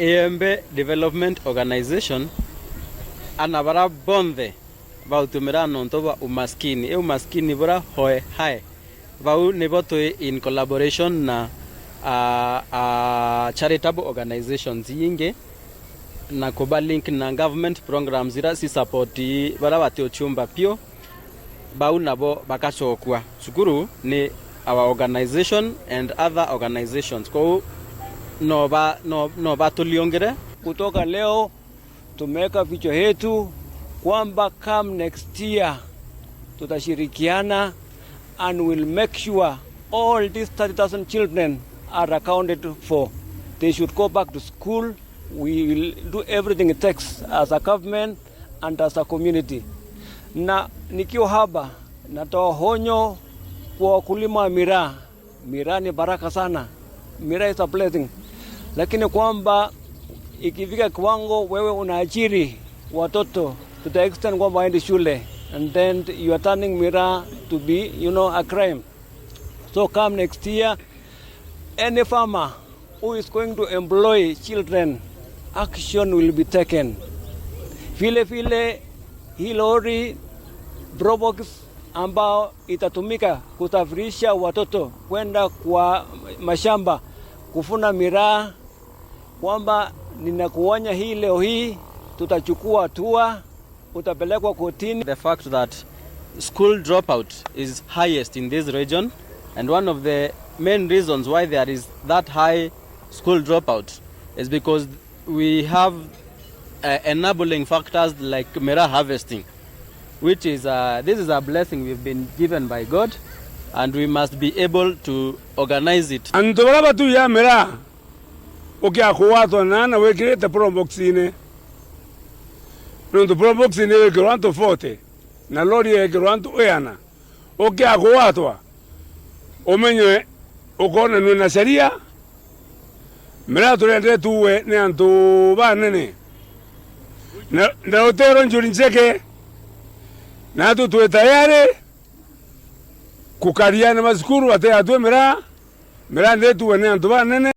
Embe Development Organization ana bara bonthe bautumira nontu bwa umaskini e umaskini bura hoe hae bau nibo twi in collaboration na charitable organizations yingi na kuba link na government programs ira si support bara batiuchumba pio bau nabo bakacokua cukuru ni our organization and other organizations kou no ba no, no batuliongere. Kutoka leo tumeweka vichwa yetu kwamba come next year tutashirikiana and will make sure all these 30,000 children are accounted for. They should go back to school. We will do everything it takes as a government and as a community. Na nikiwa hapa natoa onyo kwa wakulima wa miraa. Miraa ni baraka sana. Miraa is a blessing, lakini kwamba ikifika kiwango wewe unaajiri watoto to the extent kwamba waende shule and then you are turning miraa to be a crime. So come next year, any farmer who is going to employ children, action will be taken. Vile vile hii lori Probox ambao itatumika kusafirisha watoto kwenda kwa mashamba kuvuna miraa, kwamba ninakuonya hii leo hii tutachukua hatua, utapelekwa kotini. The fact that school dropout is highest in this region, and one of the main reasons why there is that high school dropout is because we have enabling factors like miraa harvesting, which is this is a blessing we've been given by God, and we must be able to organize it. Antu baria batuya miraa ukiakuwatwa nana wikirite Probox-ini nontu Probox-ini wikirwa antu 40 na lori yekirwa antu 100 ukiakuwatwa umenye ukonanua na sheria. Miraa turendere tuwe ni antu banene na utero njuri ncheke natu twi tayari kukaria na macukuru ati atue miraa miraa ndituwe ni antu banene.